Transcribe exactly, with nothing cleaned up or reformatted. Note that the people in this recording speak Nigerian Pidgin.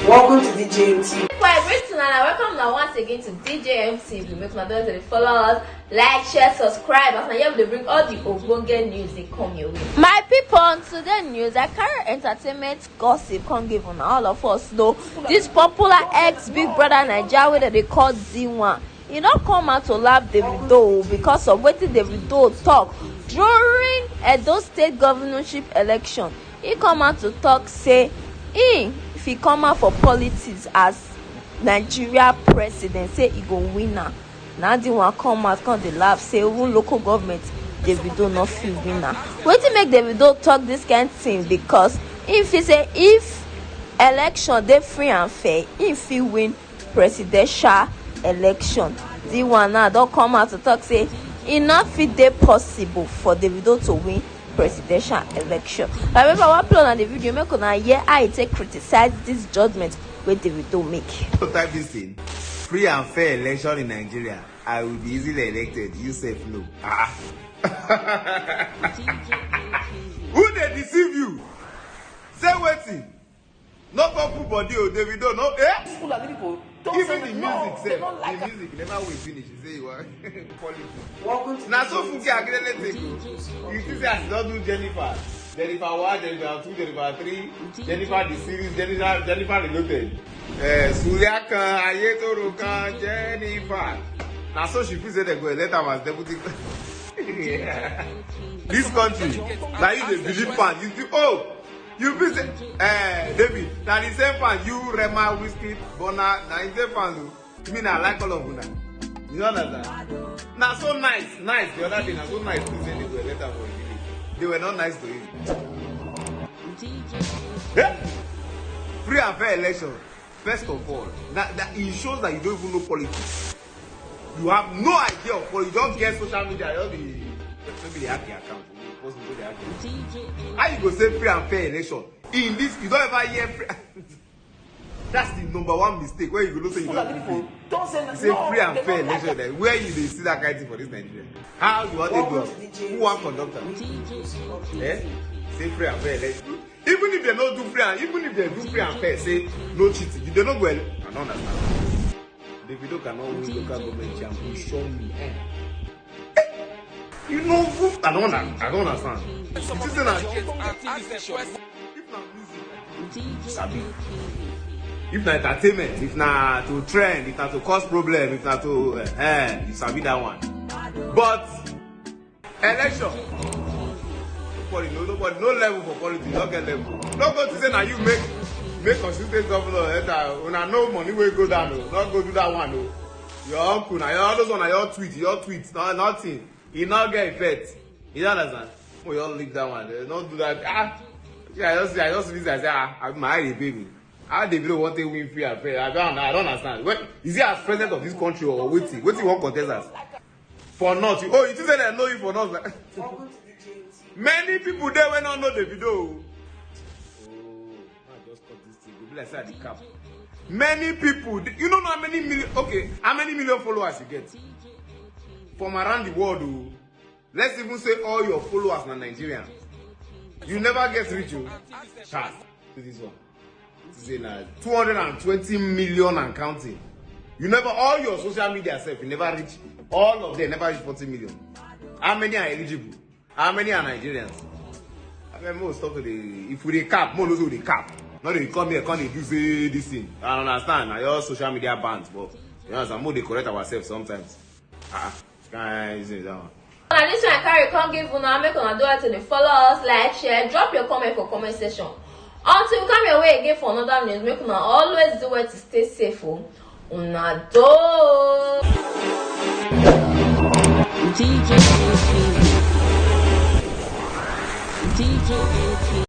Welcome to D J M T V. Well, great una, and welcome now once again to D J M T V. Make una don dey follow us, like, share, subscribe. As na here we dey bring all the ogbonge news dey come your way. My people, on today news, I carry entertainment gossip come give una all of us. Though this popular ex Big Brother Naija wey dem dey call D one, e don come out to lap Davido because of wetin Davido talk during Edo State governorship election. He come out to talk say he, if he come out for politics as Nigeria president, say he go win am. Na the one come out come dey laugh say even local government Davido no fit win am. Wetin make Davido talk this kind thing? Because he feel say if election dey free and fair, he fit win presidential election. The one now don come out to talk say e no fit dey possible for Davido to win presidential election. However, I wan play una the video make una hear how e take criticize this judgment wey Davido make. So type this thing: free and fair election in Nigeria. I will be easily elected. You sef know. Ah. Who dey deceive you? Say wetin? No come put body o, Davido no. Eh? Fulani people don Even say the no, music they sef, don't like the am. Music never wait finish. You say you wan politics. Welcome to Na so Funke Akindele take o. You see say as e don do Jennifer, Jennifer one, Jennifer two, Jennifer three, Jennifer the series, Jennifer Jennifer reloaded. Eh, Sulia kan, Ayetoro kan, Jennifer. Na so she feel say dem go elect am as deputy. Yeah. This country, na you dey believe fan. You think, oh, you feel say, eh, David, na the same fan you, Rema, Wizkid, Burna, na the same fan o. Me na like all of una. You know understand? Na so nice, nice the other day. Na so nice things say they were later for the village. They were not nice to him. Yeah. Free and fair election. First of all, that, that it shows that you don't even know politics. You have no idea of politics. You don't get social media. You don't be, maybe they hack your account. Post into the account. How you go say free and fair election? In this, you don't ever hear free. That's the number one mistake where you go say you Fulani don't people do don say it. no. You say free and They fair don't like election. am. Like, where you dey see that kind thing for this Nigeria? How you want to do Welcome to the it? J M T V. Who want conduct am? Eh? Say free and fair election. Even if they no do free and even if they do free and fair, say no cheating. You dey no go. I don't understand. Davido cannot win local government chairman. You show me. Eh? You know who? I don't. I don't understand. You think say na if na music, you sabi. If na entertainment, if na to trend, if na to cause problem, if na to eh, eh, you sabi that one. But election, nobody, no, nobody, no level for politics, no get level. No go to say na you make make constituent governor enter. Una no money wey go down o, no go do that one o. Your uncle na your all those one na your tweet, your tweet, no nothing. E no get effect. You understand? Mo your leave that one. They no do that. Ah, yeah, I just, I just reason. I say, ah, I, my eye dey pain me. How Davido want to win free and fair? I don't, I don't understand. What is he as president of this country or wetin? Wetin he wan contest as? For nothing. Oh, you think say dem know you for nothing? Welcome to the J M T V. Many people dey wey no know Davido o. Oh, I just cut this thing. Go be like say I dey cap. Many people, you no know how many million, okay, how many million followers you get from around the world o. Let's even say all your followers na Nigerian. You never get rich o. Chas, see this one. This is na two hundred and twenty million and counting. You never, all your social media sef, you never reach, all of them never reach forty million. How many are eligible? How many are Nigerians? I mean, most of the, if we dey cap, more those we dey cap. No dey come here, come dey do say this thing. I understand. Na your social media bans, but you understand, more dey correct ourselves sometimes. Ah, can't say that one. Now this one I carry come give una, make una do it to dey follow us, like, share, drop your comment for comment section. Until we come your way again for another news, make una always do well to stay safe o. Una do. D J A T V. D J A T V.